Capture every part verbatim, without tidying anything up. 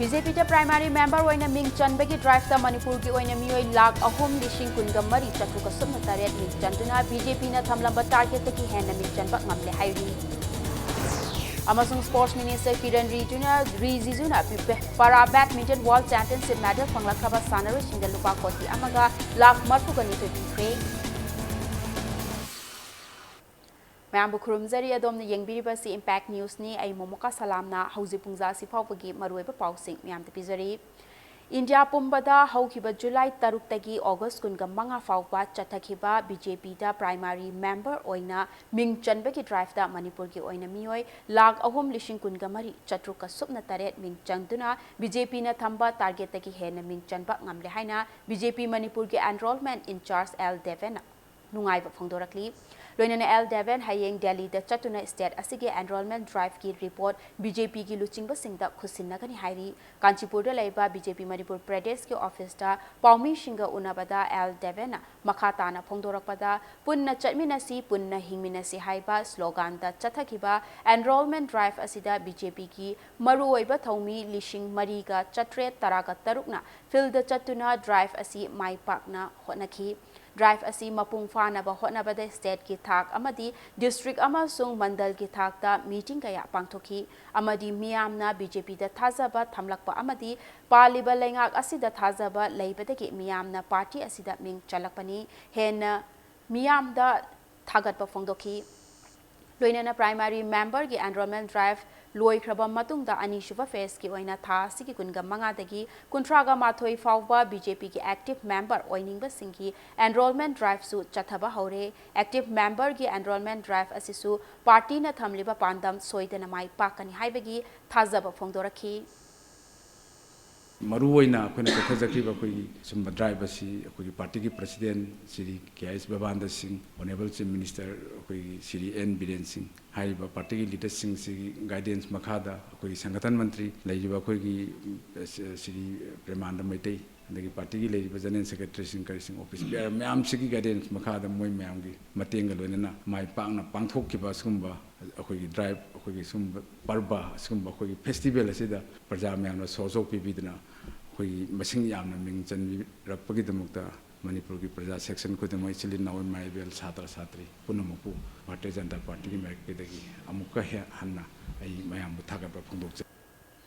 B J ꯄꯤꯗ primary member ꯑꯣꯏꯅ ꯃꯤꯡ ꯆꯟꯕꯒꯤ ꯗ꯭ꯔꯥꯏꯚꯇ ꯃꯅꯤꯄꯨꯔꯒꯤ ꯑꯣꯏꯅ ꯃꯤꯑꯣꯏ ꯂꯥꯈ ꯑꯍꯨꯝ ꯂꯤꯁꯤꯡ ꯀꯨꯟꯒ ꯃꯔꯤ ꯆꯥꯇ꯭ꯔꯨꯛꯀ ꯁꯨꯞꯅ ꯇꯔꯦꯠ ꯃꯤꯡ ꯆꯟꯗꯨꯅ ꯕꯤ ꯖꯦ ꯄꯤꯅ ꯊꯝꯂꯝꯕ ꯇꯥꯔꯒꯦꯠꯇꯒꯤ ꯍꯦꯟꯅ ꯃꯤꯡ ꯆꯟꯕ ꯉꯝꯂꯦ ꯍꯥꯏꯔꯤ꯫ ꯑꯃꯁꯨꯡ ꯁ꯭ꯄꯣꯔꯠꯁ ꯃꯤꯅꯤꯁꯇꯔ ꯀꯤꯔꯟ ꯔꯤꯖꯤꯖꯨꯅ, ꯔꯤꯖꯤꯖꯨꯅ ꯄꯦ-, ꯄꯦ-, para badminton world championship medal ꯐꯪꯂꯛꯈ꯭ꯔꯕ ꯁꯥꯟꯅꯔꯣꯏꯁꯤꯡꯗ ꯂꯨꯄꯥ ꯀꯣꯇꯤ ꯑꯃꯒ ꯂꯥꯈ ꯃꯔꯤꯐꯨꯒ ꯅꯤꯊꯣꯏ ꯄꯤꯈ꯭ꯔꯦ꯫ ꯃꯌꯥꯝꯕꯨ ꯈꯨꯔꯨꯝꯖꯔꯤ꯫ ꯑꯗꯣꯝꯅ ꯌꯦꯡꯕꯤꯔꯤꯕꯁꯤ ꯏꯝꯄꯦꯛ ꯅ꯭ꯌꯨꯁꯅꯤ꯫ ꯑꯩ ꯃꯣꯃꯣꯀꯥ ꯁꯂꯥꯝꯅ꯫ ꯍꯧꯖꯤꯛ ꯄꯨꯡꯖꯥ ꯑꯁꯤ ꯐꯥꯎꯕꯒꯤ ꯃꯔꯨꯑꯣꯏꯕ ꯄꯥꯎꯁꯤꯡ ꯃꯌꯥꯝꯗ ꯄꯤꯖꯔꯤ꯫ ꯏꯟꯗꯤꯌꯥ ꯄꯨꯝꯕꯗ ꯍꯧꯈꯤꯕ ꯖꯨꯂꯥꯏ ꯇꯔꯨꯛꯇꯒꯤ ꯑꯣꯒꯁ ꯀꯨꯟꯒ ꯃꯉꯥ ꯐꯥꯎꯕ ꯆꯠꯊꯈꯤꯕ ꯕꯤ ꯖꯦ ꯄꯤꯗ ꯄ꯭ꯔꯥꯏꯃꯥꯔꯤ ꯃꯦꯝꯕꯔ ꯑꯣꯏꯅ ꯃꯤꯡ ꯆꯟꯕꯒꯤ ꯗ꯭ꯔꯥꯏꯚꯇ ꯃꯅꯤꯄꯨꯔꯒꯤ ꯑꯣꯏꯅ ꯃꯤꯑꯣꯏ ꯂꯥꯈ ꯑꯍꯨꯝ ꯂꯤꯁꯤꯡ ꯀꯨꯟꯒ ꯃꯔꯤ ꯆꯥꯇ꯭ꯔꯨꯛꯀ ꯁꯨꯞꯅ ꯇꯔꯦꯠ ꯃꯤꯡ ꯆꯟꯗꯨꯅ ꯕꯤ ꯖꯦ ꯄꯤꯅ ꯊꯝꯕ ꯇꯥꯔꯒꯦꯠꯇꯒꯤ ꯍꯦꯟꯅ ꯃꯤꯡ ꯆꯟꯕ ꯉꯝꯂꯦ ꯍꯥꯏꯅ ꯕꯤ ꯖꯦ ꯄꯤ ꯃꯅꯤꯄꯨꯔꯒꯤ ꯑꯦꯟꯔꯣꯜꯃꯦꯟ ꯏꯟꯆꯥꯔꯖ ꯑꯦꯜ ꯗꯦꯕꯦꯟꯅ ꯅꯨꯡꯉꯥꯏꯕ ꯐꯣꯡꯗꯣꯔꯛꯂꯤ꯫ ꯂꯣꯏꯅꯅ ꯑꯦꯜ ꯗꯦꯕꯦꯟ ꯍꯌꯦꯡ ꯗꯦꯜꯂꯤꯗ ꯆꯠꯇꯨꯅ ꯁ꯭ꯇꯦꯠ ꯑꯁꯤꯒꯤ ꯑꯦꯟꯔꯣꯜꯃꯦꯟ ꯗ꯭ꯔꯥꯏꯚꯀꯤ ꯔꯤꯄꯣꯔꯠ ꯕꯤ ꯖꯦ ꯄꯤꯒꯤ ꯂꯨꯆꯤꯡꯕꯁꯤꯡꯗ ꯈꯨꯠꯁꯤꯟꯅꯒꯅꯤ ꯍꯥꯏꯔꯤ꯫ ꯀꯥꯟꯆꯤꯄꯨꯔꯗ ꯂꯩꯕ ꯕꯤ ꯖꯦ ꯄꯤ ꯃꯅꯤꯄꯨꯔ ꯄ꯭ꯔꯗꯦꯁꯀꯤ ꯑꯣꯐꯤꯁꯇ ꯄꯥꯎꯃꯤꯁꯤꯡꯒ ꯎꯅꯕꯗ ꯑꯦꯜ ꯗꯦꯕꯦꯟꯅ ꯃꯈꯥ ꯇꯥꯅ ꯐꯣꯡꯗꯣꯔꯛꯄꯗ, "ꯄꯨꯟꯅ ꯆꯠꯃꯤꯟꯅꯁꯤ, ꯄꯨꯟꯅ ꯍꯤꯡꯃꯤꯟꯅꯁꯤ" ꯍꯥꯏꯕ ꯁ꯭ꯂꯣꯒꯥꯟꯗ ꯆꯠꯊꯈꯤꯕ ꯑꯦꯟꯔꯣꯜꯃꯦꯟ ꯗ꯭ꯔꯥꯏꯚ ꯑꯁꯤꯗ ꯕꯤ ꯖꯦ ꯄꯤꯒꯤ ꯃꯔꯨꯑꯣꯏꯕ ꯊꯧꯃꯤ ꯂꯤꯁꯤꯡ ꯃꯔꯤꯒ ꯆꯥꯇ꯭ꯔꯦꯠ ꯇꯔꯥꯒ ꯇꯔꯨꯛꯅ ꯐꯤꯜꯗ ꯆꯠꯇꯨꯅ ꯗ꯭ꯔꯥꯏꯚ ꯑꯁꯤ ꯃꯥꯏ ꯄꯥꯛꯅ ꯍꯣꯠꯅꯈꯤ꯫ ꯗ꯭ꯔꯥꯏꯚ ꯑꯁꯤ ꯃꯄꯨꯡ ꯐꯥꯅꯕ ꯍꯣꯠꯅꯕꯗ ꯁ꯭ꯇꯦꯠꯀꯤ ꯊꯥꯛ ꯑꯃꯗꯤ ꯗꯤꯁꯇ꯭ꯔꯤꯛ ꯑꯃꯁꯨꯡ ꯃꯟꯗꯜꯒꯤ ꯊꯥꯛꯇ ꯃꯤꯇꯤꯡ ꯀꯌꯥ ꯄꯥꯡꯊꯣꯛꯈꯤ ꯑꯃꯗꯤ ꯃꯤꯌꯥꯝꯅ ꯕꯤ ꯖꯦ ꯄꯤꯗ ꯊꯥꯖꯕ ꯊꯝꯂꯛꯄ ꯑꯃꯗꯤ ꯄꯥꯜꯂꯤꯕ ꯂꯩꯉꯥꯛ ꯑꯁꯤꯗ ꯊꯥꯖꯕ ꯂꯩꯕꯗꯒꯤ ꯃꯤꯌꯥꯝꯅ ꯄꯥꯔꯇꯤ ꯑꯁꯤꯗ ꯃꯤꯡ ꯆꯜꯂꯛꯄꯅꯤ꯫ ꯍꯦꯟꯅ ꯃꯤꯌꯥꯝꯗ ꯊꯥꯒꯠꯄ ꯐꯣꯡꯗꯣꯛꯈꯤ꯫ ꯂꯣꯏꯅꯅ ꯄ꯭ꯔꯥꯏꯃꯥꯔꯤ ꯃꯦꯝꯕꯔꯒꯤ ꯑꯦꯟꯔꯣꯜꯃꯦꯟ ꯗ꯭ꯔꯥꯏꯚ ꯂꯣꯏꯈ꯭ꯔꯕ ꯃꯇꯨꯡꯗ ꯑꯅꯤꯁꯨꯕ ꯐꯦꯖꯀꯤ ꯑꯣꯏꯅ ꯊꯥ ꯑꯁꯤꯒꯤ ꯀꯨꯟꯒ ꯃꯉꯥꯗꯒꯤ ꯀꯨꯟꯊ꯭ꯔꯥꯒ ꯃꯥꯊꯣꯏ ꯐꯥꯎꯕ ꯕꯤ ꯖꯦ ꯄꯤꯒꯤ ꯑꯦꯛꯇꯤꯚ ꯃꯦꯝꯕꯔ ꯑꯣꯏꯅꯤꯡꯕꯁꯤꯡꯒꯤ ꯑꯦꯟꯔꯣꯜꯃꯦꯟ ꯗ꯭ꯔꯥꯏꯚꯁꯨ ꯆꯠꯊꯕ ꯍꯧꯔꯦ꯫ ꯑꯦꯛꯇꯤꯚ ꯃꯦꯝꯕꯔꯒꯤ ꯑꯦꯟꯔꯣꯜꯃꯦꯟ ꯗ꯭ꯔꯥꯏꯚ ꯑꯁꯤꯁꯨ ꯄꯥꯔꯇꯤꯅ ꯊꯝꯂꯤꯕ ꯄꯥꯟꯗꯝ ꯁꯣꯏꯗꯅ ꯃꯥꯏ ꯄꯥꯛꯀꯅꯤ ꯍꯥꯏꯕꯒꯤ ꯊꯥꯖꯕ ꯐꯣꯡꯗꯣꯔꯛꯈꯤ꯫ ꯃꯔꯨꯑꯣꯏꯅ ꯑꯩꯈꯣꯏꯅ ꯆꯠꯊꯖꯈ꯭ꯔꯤꯕ ꯑꯩꯈꯣꯏꯒꯤ ꯁꯨꯝꯕ ꯗ꯭ꯔꯥꯏꯚ ꯑꯁꯤ ꯑꯩꯈꯣꯏꯒꯤ ꯄꯥꯔꯇꯤꯒꯤ ꯄ꯭ꯔꯁꯤꯗꯦꯟ ꯁ꯭ꯔꯤ ꯀꯦ ꯑꯥꯏ ꯑꯦꯁ ꯕꯕꯥꯟꯗ ꯁꯤꯡ, ꯑꯣꯅꯔꯦꯕꯜ ꯆꯤꯐ ꯃꯤꯅꯤꯁꯇꯔ ꯑꯩꯈꯣꯏꯒꯤ ꯁ꯭ꯔꯤ ꯑꯦꯟ ꯕꯤꯔꯦꯟ ꯁꯤꯡ ꯍꯥꯏꯔꯤꯕ ꯄꯥꯔꯇꯤꯒꯤ ꯂꯤꯗꯔꯁꯤꯡꯁꯤꯒꯤ ꯒꯥꯏꯗꯦꯟꯁ ꯃꯈꯥꯗ ꯑꯩꯈꯣꯏꯒꯤ ꯁꯪꯒꯊꯟ ꯃꯟꯇ꯭ꯔꯤ ꯂꯩꯔꯤꯕ ꯑꯩꯈꯣꯏꯒꯤ, ꯑ, ꯁ꯭ꯔꯤ ꯄ꯭ꯔꯦꯃꯥꯅꯟꯗ ꯃꯩꯇꯩ ꯑꯗꯒꯤ ꯄꯥꯔꯇꯤꯒꯤ ꯂꯩꯔꯤꯕ ꯖꯦꯅꯔꯦꯜ ꯁꯦꯀ꯭ꯔꯦꯇꯔꯤꯁꯤꯡ, ꯀꯔꯤꯁꯤꯡ, ꯑꯣꯐꯤꯁ ꯕꯤꯌꯥꯔ ꯃꯌꯥꯝꯁꯤꯒꯤ ꯒꯥꯏꯗꯦꯟꯁ ꯃꯈꯥꯗ ꯃꯣꯏ ꯃꯌꯥꯝꯒꯤ ꯃꯇꯦꯡꯒ ꯂꯣꯏꯅꯅ ꯃꯥꯏ ꯄꯥꯛꯅ ꯄꯥꯡꯊꯣꯛꯈꯤꯕ ꯑꯁꯤꯒꯨꯝꯕ ꯑꯩꯈꯣꯏꯒꯤ ꯗ꯭ꯔꯥꯏꯕ, ꯑꯩꯈꯣꯏꯒꯤ ꯁꯤꯒꯨꯝꯕ ꯄꯔꯕ, ꯑꯁꯤꯒꯨꯝꯕ ꯑꯩꯈꯣꯏꯒꯤ ꯐꯦꯁꯇꯤꯚꯦꯜ ꯑꯁꯤꯗ ꯄ꯭ꯔꯖꯥ ꯃꯌꯥꯝꯅ ꯁꯣ ꯁꯣꯛ ꯄꯤꯕꯤꯗꯨꯅ ꯑꯩꯈꯣꯏꯒꯤ ꯃꯁꯤꯡ ꯌꯥꯝꯅ ꯃꯤꯡ ꯆꯟꯕꯤꯔꯛꯄꯒꯤꯗꯃꯛꯇ ꯃꯅꯤꯄꯨꯔꯒꯤ ꯄ꯭ꯔꯖꯥ ꯁꯦꯛꯁꯟ ꯈꯨꯗꯤꯡꯃꯛ, ꯏꯆꯤꯜ ꯏꯅꯥꯎ, ꯏꯃꯥ ꯏꯕꯦꯜ, ꯁꯥꯇ꯭ꯔ ꯁꯥꯇ꯭ꯔꯤ ꯄꯨꯝꯅꯃꯛꯄꯨ ꯚꯥꯔꯇꯤꯌ ꯖꯅꯇꯥ ꯄꯥꯔꯇꯤꯒꯤ ꯃꯥꯏꯀꯩꯗꯒꯤ ꯑꯃꯨꯛꯀ ꯍꯦ-, ꯍꯟꯅ ꯑꯩ ꯃꯌꯥꯝꯕꯨ ꯊꯥꯒꯠꯄ ꯐꯣꯡꯗꯣꯛꯆꯔꯤ꯫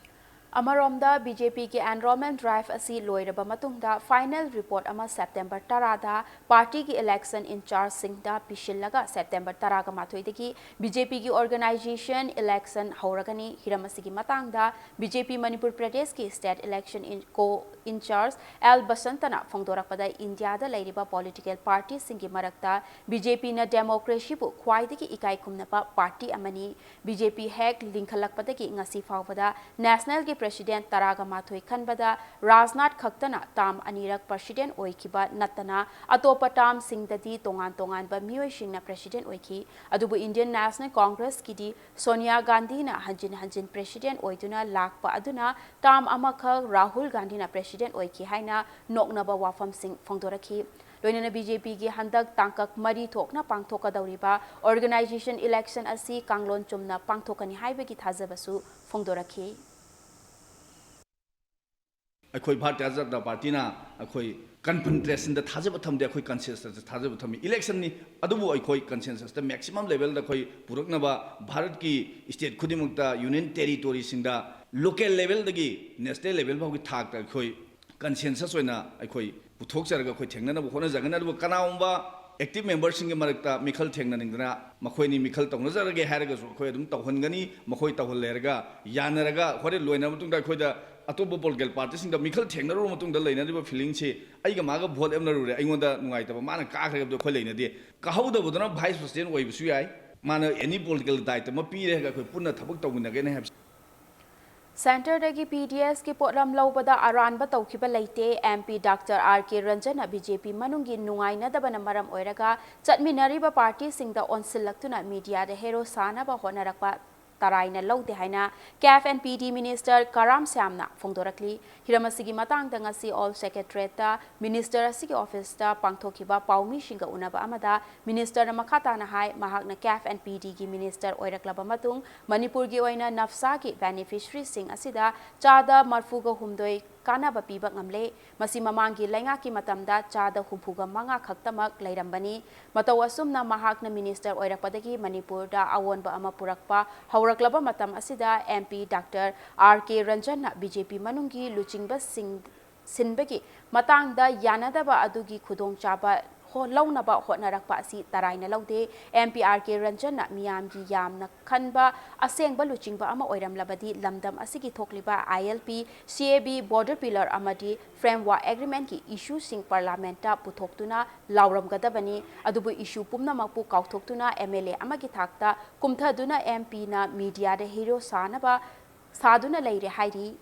ꯑꯃꯔꯣꯝꯗ, ꯕꯤ ꯖꯦ ꯄꯤꯒꯤ enrolment drive ꯑꯁꯤ ꯂꯣꯏꯔꯕ ꯃꯇꯨꯡꯗ final report ꯑꯃ ꯁꯦꯞꯇꯦꯝꯕꯔ ꯇꯔꯥꯗ ꯄꯥꯔꯇꯤꯒꯤ election in chargeꯁꯤꯡꯗ ꯄꯤꯁꯤꯜꯂꯒ ꯁꯦꯞꯇꯦꯝꯕꯔ ꯇꯔꯥꯒ ꯃꯥꯊꯣꯏꯗꯒꯤ ꯕꯤ ꯖꯦ ꯄꯤꯒꯤ organization election ꯍꯧꯔꯒꯅꯤ꯫ ꯍꯤꯔꯝ ꯑꯁꯤꯒꯤ ꯃꯇꯥꯡꯗ ꯕꯤ ꯖꯦ ꯄꯤ ꯃꯅꯤꯄꯨꯔ ꯄ꯭ꯔꯗꯦꯁꯀꯤ state election in-, co in charge L ꯕꯁꯟꯇꯅ ꯐꯣꯡꯗꯣꯔꯛꯄꯗ, ꯏꯟꯗꯤꯌꯥꯗ ꯂꯩꯔꯤꯕ political partyꯁꯤꯡꯒꯤ ꯃꯔꯛꯇ ꯕꯤ ꯖꯦ ꯄꯤꯅ democracyꯕꯨ ꯈ꯭ꯋꯥꯏꯗꯒꯤ ꯏꯀꯥꯏ ꯈꯨꯝꯅꯕ ꯄꯥꯔꯇꯤ ꯑꯃꯅꯤ꯫ ꯕꯤ ꯖꯦ ꯄꯤ ꯍꯦꯛ ꯂꯤꯡꯈꯠꯂꯛꯄꯗꯒꯤ ꯉꯁꯤ ꯐꯥꯎꯕꯗ nationalꯒꯤ president ꯇꯔꯥꯒ ꯃꯥꯊꯣꯏ ꯈꯟꯕꯗ ꯔꯥꯖꯅꯥꯊ ꯈꯛꯇꯅ term ꯑꯅꯤꯔꯛ president ꯑꯣꯏꯈꯤꯕ ꯅꯠꯇꯅ, ꯑꯇꯣꯞꯄ termꯁꯤꯡꯗꯗꯤ ꯇꯣꯉꯥꯟ ꯇꯣꯉꯥꯟꯕ ꯃꯤꯑꯣꯏꯁꯤꯡꯅ president ꯑꯣꯏꯈꯤ꯫ ꯑꯗꯨꯕꯨ Indian National Congressꯀꯤꯗꯤ ꯁꯣꯅꯤꯌꯥ ꯒꯥꯟꯙꯤꯅ ꯍꯟꯖꯤꯟ ꯍꯟꯖꯤꯟ president ꯑꯣꯏꯗꯨꯅ ꯂꯥꯛꯄ ꯑꯗꯨꯅ term ꯑꯃꯈꯛ ꯔꯥꯍꯨꯜ ꯒꯥꯟꯙꯤꯅ president ꯑꯣꯏꯈꯤ ꯍꯥꯏꯅ ꯅꯣꯛꯅꯕ ꯋꯥꯐꯝꯁꯤꯡ ꯐꯣꯡꯗꯣꯔꯛꯈꯤ꯫ ꯂꯣꯏꯅꯅ ꯕꯤ ꯖꯦ ꯄꯤꯒꯤ ꯍꯟꯗꯛ ꯇꯥꯡꯀꯛ ꯃꯔꯤ ꯊꯣꯛꯅ ꯄꯥꯡꯊꯣꯛꯀꯗꯧꯔꯤꯕ organization election ꯑꯁꯤ ꯀꯥꯡꯂꯣꯟ ꯆꯨꯝꯅ ꯄꯥꯡꯊꯣꯛꯀꯅꯤ ꯍꯥꯏꯕꯒꯤ ꯊꯥꯖꯕꯁꯨ ꯐꯣꯡꯗꯣꯔꯛꯈꯤ꯫ ꯑꯩꯈꯣꯏ ꯚꯥꯔꯇꯤꯌ ꯖꯅꯇꯥ ꯄꯥꯔꯇꯤꯅ ꯑꯩꯈꯣꯏ confrontationꯗ ꯊꯥꯖꯕ ꯊꯝꯗꯦ, ꯑꯩꯈꯣꯏ consensusꯇ ꯊꯥꯖꯕ ꯊꯝꯃꯤ꯫ Electionꯅꯤ, ꯑꯗꯨꯕꯨ ꯑꯩꯈꯣꯏ consensusꯇ maximum levelꯗ ꯑꯩꯈꯣꯏ ꯄꯨꯔꯛꯅꯕ ꯚꯥꯔꯠꯀꯤ state ꯈꯨꯗꯤꯡꯃꯛꯇ, union territoryꯁꯤꯡꯗ, local levelꯗꯒꯤ national level ꯐꯥꯎꯒꯤ ꯊꯥꯛꯇ ꯑꯩꯈꯣꯏ consensus ꯑꯣꯏꯅ ꯑꯩꯈꯣꯏ ꯄꯨꯊꯣꯛꯆꯔꯒ ꯑꯩꯈꯣꯏ ꯊꯦꯡꯅꯅꯕ ꯍꯣꯠꯅꯖꯒꯅꯤ꯫ ꯑꯗꯨꯕꯨ ꯀꯅꯥꯒꯨꯝꯕ active memberꯁꯤꯡꯒꯤ ꯃꯔꯛꯇ ꯃꯤꯈꯜ ꯊꯦꯡꯅꯅꯤꯡꯗꯅ ꯃꯈꯣꯏꯅꯤ ꯃꯤꯈꯜ ꯇꯧꯅꯖꯔꯒꯦ ꯍꯥꯏꯔꯒꯁꯨ ꯑꯩꯈꯣꯏ ꯑꯗꯨꯝ ꯇꯧꯍꯟꯒꯅꯤ꯫ ꯃꯈꯣꯏ ꯇꯧꯍꯜꯂꯦꯔꯒ ꯌꯥꯅꯔꯒ ꯍꯣꯔꯦꯟ ꯂꯣꯏꯅꯔꯕ ꯃꯇꯨꯡꯗ ꯑꯩꯈꯣꯏꯗ ꯑꯇꯣꯞꯄ political partyꯁꯤꯡꯗ ꯃꯤꯈꯜ ꯊꯦꯡꯅꯔꯨꯔꯕ ꯃꯇꯨꯡꯗ ꯂꯩꯅꯔꯤꯕ feelingꯁꯤ, ꯑꯩꯒ ꯃꯥꯒ vote ꯂꯦꯞꯅꯔꯨꯔꯦ, ꯑꯩꯉꯣꯟꯗ ꯅꯨꯡꯉꯥꯏꯇꯕ, ꯃꯥꯅ ꯀꯥꯈ꯭ꯔꯦ ꯍꯥꯏꯕꯗꯣ ꯑꯩꯈꯣꯏ ꯂꯩꯅꯗꯦ꯫ ꯀꯥꯍꯧꯗꯕꯗꯨꯅ vice president ꯑꯣꯏꯕꯁꯨ ꯌꯥꯏ, ꯃꯥꯅ any political ꯗꯥꯏꯇ ꯑꯃ ꯄꯤꯔꯦ ꯍꯥꯏꯔꯒ ꯑꯩꯈꯣꯏ ꯄꯨꯟꯅ ꯊꯕꯛ ꯇꯧꯃꯤꯟꯅꯒꯅꯤ ꯍꯥꯏꯕꯁꯤ꯫ Centreꯗꯒꯤ ꯄꯤ ꯗꯤ ꯑꯦꯁꯀꯤ ꯄꯣꯠꯂꯝ ꯂꯧꯕꯗ ꯑꯔꯥꯟꯕ ꯇꯧꯈꯤꯕ ꯂꯩꯇꯦ꯫ ꯑꯦꯝ ꯄꯤ ꯗꯥꯛꯇꯔ ꯑꯥꯔ ꯀꯦ ꯔꯟꯖꯟꯅ ꯕꯤ ꯖꯦ ꯄꯤ ꯃꯅꯨꯡꯒꯤ ꯅꯨꯡꯉꯥꯏꯅꯗꯕꯅ ꯃꯔꯝ ꯑꯣꯏꯔꯒ ꯆꯠꯃꯤꯟꯅꯔꯤꯕ ꯄꯥꯔꯇꯤꯁꯤꯡꯗ ꯑꯣꯟꯁꯤꯜꯂꯛꯇꯨꯅ ꯃꯤꯗꯤꯌꯥꯗ ꯍꯦꯔꯣ ꯁꯥꯅꯕ ꯍꯣꯠꯅꯔꯛꯄ ꯇꯔꯥꯏꯅ ꯂꯧꯗꯦ ꯍꯥꯏꯅ CAF and PD Minister ꯀꯔꯥꯝ ꯁ꯭ꯌꯥꯝꯅ ꯐꯣꯡꯗꯣꯔꯛꯂꯤ꯫ ꯍꯤꯔꯝ ꯑꯁꯤꯒꯤ ꯃꯇꯥꯡꯗ ꯉꯁꯤ Old Secretariat ꯇ Minister ꯑꯁꯤꯒꯤ office ꯇ ꯄꯥꯡꯊꯣꯛꯈꯤꯕ ꯄꯥꯎꯃꯤꯁꯤꯡꯒ ꯎꯅꯕ ꯑꯃꯗ Minister ꯅ ꯃꯈꯥ ꯇꯥꯅ ꯍꯥꯏ, ꯃꯍꯥꯛꯅ CAF and PD ꯒꯤ Minister ꯑꯣꯏꯔꯛꯂꯕ ꯃꯇꯨꯡ ꯃꯅꯤꯄꯨꯔꯒꯤ ꯑꯣꯏꯅ NAFSA ꯒꯤ beneficiary ꯁꯤꯡ ꯑꯁꯤꯗ ꯆꯥꯗ ꯃꯔꯐꯨꯒ ꯍꯨꯝꯗꯣꯏ ꯀꯥꯟꯅꯕ ꯄꯤꯕ ꯉꯝꯂꯦ꯫ ꯃꯁꯤ ꯃꯃꯥꯡꯒꯤ ꯂꯩꯉꯥꯛꯀꯤ ꯃꯇꯝꯗ ꯆꯥꯗ ꯍꯨꯝꯐꯨꯒ ꯃꯉꯥ ꯈꯛꯇꯃꯛ ꯂꯩꯔꯝꯕꯅꯤ꯫ ꯃꯇꯧ ꯑꯁꯨꯝꯅ ꯃꯍꯥꯛꯅ Minister ꯑꯣꯏꯔꯛꯄꯗꯒꯤ ꯃꯅꯤꯄꯨꯔꯗ ꯑꯑꯣꯟꯕ ꯑꯃ ꯄꯨꯔꯛꯄ ꯍꯧꯔꯛꯂꯕ ꯃꯇꯝ ꯑꯁꯤꯗ MP Doctor R K ꯔꯟꯖꯟꯅ BJP ꯃꯅꯨꯡꯒꯤ ꯂꯨꯆꯤꯡꯕꯁꯤꯡ ꯁꯤꯟꯕꯒꯤ ꯃꯇꯥꯡꯗ ꯌꯥꯅꯗꯕ ꯑꯗꯨꯒꯤ ꯈꯨꯗꯣꯡꯆꯥꯕ ꯍꯣ-, ꯂꯧꯅꯕ ꯍꯣꯠꯅꯔꯛꯄ ꯑꯁꯤ ꯇꯔꯥꯏꯅ ꯂꯧꯗꯦ꯫ MP R K ꯔꯟꯖꯟꯅ ꯃꯤꯌꯥꯝꯒꯤ ꯌꯥꯝꯅ ꯈꯟꯕ ꯑꯁꯦꯡꯕ ꯂꯨꯆꯤꯡꯕ ꯑꯃ ꯑꯣꯏꯔꯝꯂꯕꯗꯤ ꯂꯝꯗꯝ ꯑꯁꯤꯒꯤ ꯊꯣꯛꯂꯤꯕ ILP, CAB, border pillar ꯑꯃꯗꯤ Framework Agreement ꯀꯤ issue ꯁꯤꯡ Parliament ꯇ ꯄꯨꯊꯣꯛꯇꯨꯅ ꯂꯥꯎꯔꯝꯒꯗꯕꯅꯤ꯫ ꯑꯗꯨꯕꯨ issue ꯄꯨꯝꯅꯃꯛꯄꯨ ꯀꯥꯎꯊꯣꯛꯇꯨꯅ MLA ꯑꯃꯒꯤ ꯊꯥꯛꯇ ꯀꯨꯝꯊꯗꯨꯅ MP ꯅ media ꯗ hero ꯁꯥꯅꯕ ꯁꯥꯗꯨꯅ ꯂꯩꯔꯦ ꯍꯥꯏꯔꯤ꯫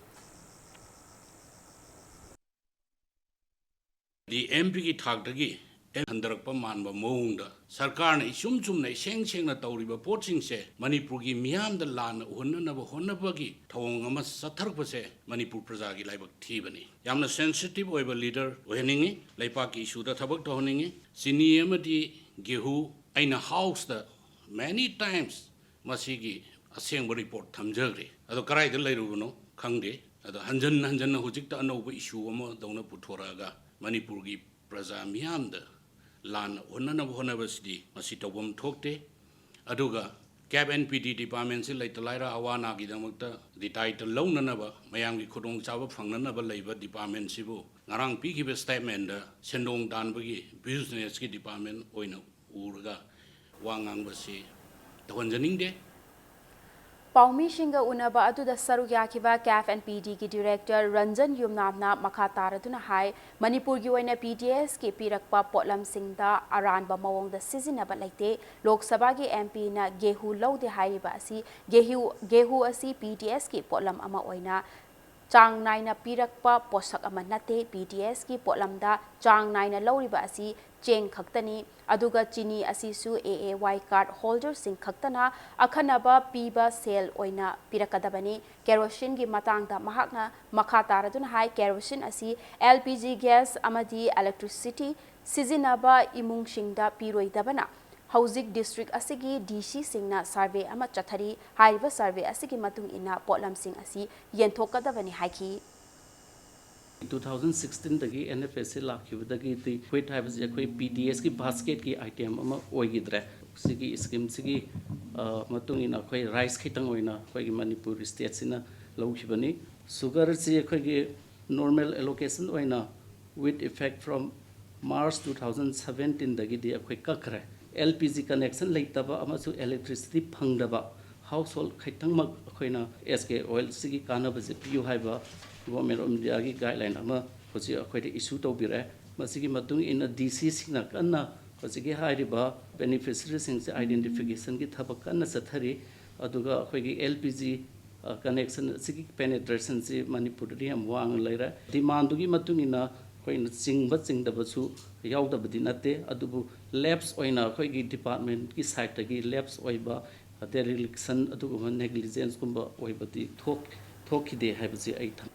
ꯗꯤ MP ꯒꯤ ꯊꯥꯛꯇꯒꯤ ꯍꯟꯊꯔꯛꯄ ꯃꯥꯟꯕ ꯃꯑꯣꯡꯗ ꯁꯔꯀꯥꯔꯅ ꯏꯆꯨꯝ ꯆꯨꯝꯅ ꯏꯁꯦꯡ ꯁꯦꯡꯅ ꯇꯧꯔꯤꯕ ꯄꯣꯠꯁꯤꯡꯁꯦ ꯃꯅꯤꯄꯨꯔꯒꯤ ꯃꯤꯌꯥꯝꯗ ꯂꯥꯟꯅ ꯎꯍꯟꯅꯅꯕ ꯍꯣꯠꯅꯕꯒꯤ ꯊꯧꯑꯣꯡ ꯑꯃ ꯆꯠꯊꯔꯛꯄꯁꯦ ꯃꯅꯤꯄꯨꯔ ꯄ꯭ꯔꯖꯥꯒꯤ ꯂꯥꯏꯕꯛ ꯊꯤꯕꯅꯤ꯫ ꯌꯥꯝꯅ sensitive ꯑꯣꯏꯕ leader ꯑꯣꯏꯍꯟꯅꯤꯡꯉꯤ꯫ ꯂꯩꯄꯥꯛꯀꯤ issue ꯗ ꯊꯕꯛ ꯇꯧꯍꯟꯅꯤꯡꯉꯤ꯫ ꯆꯤꯅꯤ ꯑꯃꯗꯤ ꯒꯦꯍꯨ ꯑꯩꯅ House ꯇ many times ꯃꯁꯤꯒꯤ ꯑꯁꯦꯡꯕ report ꯊꯝꯖꯈ꯭ꯔꯦ꯫ ꯑꯗꯣ ꯀꯗꯥꯏꯗ ꯂꯩꯔꯨꯕꯅꯣ ꯈꯪꯗꯦ꯫ ꯑꯗꯣ ꯍꯟꯖꯟ ꯍꯟꯖꯟꯅ ꯍꯧꯖꯤꯛꯇ ꯑꯅꯧꯕ issue ꯑꯃ ꯗꯧꯅ ꯄꯨꯊꯣꯔꯛꯑꯒ ꯃꯅꯤꯄꯨꯔꯒꯤ ꯄ꯭ꯔꯖꯥ ꯃꯤꯌꯥꯝꯗ ꯂꯥꯟꯅ ꯑꯣꯟꯅꯅꯕ ꯍꯣꯠꯅꯕꯁꯤꯗꯤ ꯃꯁꯤ ꯇꯧꯐꯝ ꯊꯣꯛꯇꯦ꯫ ꯑꯗꯨꯒ CAF and PD department ꯁꯤ ꯂꯩꯇ ꯂꯥꯏꯔ ꯑꯋꯥ ꯑꯅꯥꯒꯤꯗꯃꯛꯇ ꯗꯤꯇꯥꯏꯇ ꯂꯧꯅꯅꯕ, ꯃꯌꯥꯝꯒꯤ ꯈꯨꯗꯣꯡꯆꯥꯕ ꯐꯪꯅꯅꯕ ꯂꯩꯕ department ꯁꯤꯕꯨ ꯉꯔꯥꯡ ꯄꯤꯈꯤꯕ statement ꯗ ꯁꯦꯟꯗꯣꯡ ꯇꯥꯟꯕꯒꯤ business ꯀꯤ department ꯑꯣꯏꯅ ꯎꯔꯒ ꯋꯥ ꯉꯥꯡꯕꯁꯤ ꯇꯧꯍꯟꯖꯅꯤꯡꯗꯦ꯫ ꯄꯥꯎꯃꯤꯁꯤꯡꯒ ꯎꯅꯕ ꯑꯗꯨꯗ ꯁꯔꯨꯛ ꯌꯥꯈꯤꯕ CAF and PD ꯒꯤ Director ꯔꯟꯖꯟ ꯌꯨꯝꯅꯥꯝꯅ ꯃꯈꯥ ꯇꯥꯔꯗꯨꯅ ꯍꯥꯏ, ꯃꯅꯤꯄꯨꯔꯒꯤ ꯑꯣꯏꯅ PDS ꯀꯤ ꯄꯤꯔꯛꯄ ꯄꯣꯠꯂꯝꯁꯤꯡꯗ ꯑꯔꯥꯟꯕ ꯃꯑꯣꯡꯗ ꯁꯤꯖꯤꯟꯅꯕ ꯂꯩꯇꯦ꯫ ꯂꯣꯛ ꯁꯚꯥꯒꯤ MP ꯅ ꯒꯦꯍꯨ ꯂꯧꯗꯦ ꯍꯥꯏꯔꯤꯕ ꯑꯁꯤ ꯒꯦꯍꯨ, ꯒꯦꯍꯨ ꯑꯁꯤ PDS ꯀꯤ ꯄꯣꯠꯂꯝ ꯑꯃ ꯑꯣꯏꯅ ꯆꯥꯡ ꯅꯥꯏꯅ ꯄꯤꯔꯛꯄ ꯄꯣꯠꯁꯛ ꯑꯃ ꯅꯠꯇꯦ꯫ PDS ꯀꯤ ꯄꯣꯠꯂꯝꯗ ꯆꯥꯡ ꯅꯥꯏꯅ ꯂꯧꯔꯤꯕ ꯑꯁꯤ ꯆꯦꯡ ꯈꯛꯇꯅꯤ꯫ ꯑꯗꯨꯒ ꯆꯤꯅꯤ ꯑꯁꯤꯁꯨ A A Y card holderꯁꯤꯡ ꯈꯛꯇꯅ ꯑꯈꯟꯅꯕ ꯄꯤꯕ ꯁꯦꯜ ꯑꯣꯏꯅ ꯄꯤꯔꯛꯀꯗꯕꯅꯤ꯫ ꯀꯦꯔꯣꯁꯤꯟꯒꯤ ꯃꯇꯥꯡꯗ ꯃꯍꯥꯛꯅ ꯃꯈꯥ ꯇꯥꯔꯗꯨꯅ ꯍꯥꯏ, ꯀꯦꯔꯣꯁꯤꯟ ꯑꯁꯤ L P G gas ꯑꯃꯗꯤ electricity ꯁꯤꯖꯤꯟꯅꯕ ꯏꯃꯨꯡꯁꯤꯡꯗ ꯄꯤꯔꯣꯏꯗꯕꯅ ꯍꯧꯖꯤꯛ district ꯑꯁꯤꯒꯤ D Cꯁꯤꯡꯅ survey ꯑꯃ ꯆꯠꯊꯔꯤ꯫ ꯍꯥꯏꯔꯤꯕ survey ꯑꯁꯤꯒꯤ ꯃꯇꯨꯡ ꯏꯟꯅ ꯄꯣꯠꯂꯝꯁꯤꯡ ꯑꯁꯤ ꯌꯦꯟꯊꯣꯛꯀꯗꯕꯅꯤ ꯍꯥꯏꯈꯤ꯫ Two thousand sixteenꯗꯒꯤ N F S ꯁꯤ ꯂꯥꯛꯈꯤꯕꯗꯒꯤꯗꯤ wheat ꯍꯥꯏꯕꯁꯤ ꯑꯩꯈꯣꯏ P D Sꯒꯤ basketꯀꯤ item ꯑꯃ ꯑꯣꯏꯈꯤꯗ꯭ꯔꯦ꯫ ꯁꯤꯒꯤ schemeꯁꯤꯒꯤ, ꯑ, ꯃꯇꯨꯡ ꯏꯟꯅ ꯑꯩꯈꯣꯏ rice ꯈꯤꯇꯪ ꯑꯣꯏꯅ ꯑꯩꯈꯣꯏꯒꯤ ꯃꯅꯤꯄꯨꯔ stateꯁꯤꯅ ꯂꯧꯈꯤꯕꯅꯤ꯫ Sugarꯁꯤ ꯑꯩꯈꯣꯏꯒꯤ normal allocation ꯑꯣꯏꯅ with effect from March two thousand seventeenꯗꯒꯤꯗꯤ ꯑꯩꯈꯣꯏ ꯀꯛꯈ꯭ꯔꯦ꯫ L P G connection ꯂꯩꯇꯕ ꯑꯃꯁꯨꯡ electricity ꯐꯪꯗꯕ household ꯈꯤꯇꯪꯃꯛ ꯑꯩꯈꯣꯏꯅ S K oilꯁꯤꯒꯤ ꯀꯥꯟꯅꯕꯁꯦ ꯄꯤꯌꯨ ꯍꯥꯏꯕ Government of Indiaꯒꯤ guideline ꯑꯃ ꯍꯧꯖꯤꯛ ꯑꯩꯈꯣꯏꯗ issue ꯇꯧꯕꯤꯔꯦ꯫ ꯃꯁꯤꯒꯤ ꯃꯇꯨꯡ ꯏꯟꯅ D Cꯁꯤꯡꯅ ꯀꯟꯅ ꯍꯧꯖꯤꯛꯀꯤ ꯍꯥꯏꯔꯤꯕ beneficiaryꯁꯤꯡꯁꯦ identificationꯒꯤ ꯊꯕꯛ ꯀꯟꯅ ꯆꯠꯊꯔꯤ꯫ ꯑꯗꯨꯒ ꯑꯩꯈꯣꯏꯒꯤ L P G, ꯑ, connection ꯑꯁꯤꯒꯤ penetrationꯁꯤ ꯃꯅꯤꯄꯨꯔꯗꯗꯤ ꯌꯥꯝ ꯋꯥꯡꯅ ꯂꯩꯔꯦ꯫ Demandꯗꯨꯒꯤ ꯃꯇꯨꯡ ꯏꯟꯅ ꯑꯩꯈꯣꯏꯅ ꯆꯤꯡꯕ ꯆꯤꯡꯗꯕꯁꯨ ꯌꯥꯎꯗꯕꯗꯤ ꯅꯠꯇꯦ, ꯑꯗꯨꯕꯨ lapse ꯑꯣꯏꯅ ꯑꯩꯈꯣꯏꯒꯤ departmentꯀꯤ sideꯇꯒꯤ lapse ꯑꯣꯏꯕ dereliction ꯑꯗꯨꯒꯨꯝꯕ negligenceꯀꯨꯝꯕ ꯑꯣꯏꯕꯗꯤ ꯊꯣꯛ-, ꯊꯣꯛꯈꯤꯗꯦ ꯍꯥꯏꯕꯁꯤ ꯑꯩ ꯊꯝ-꯫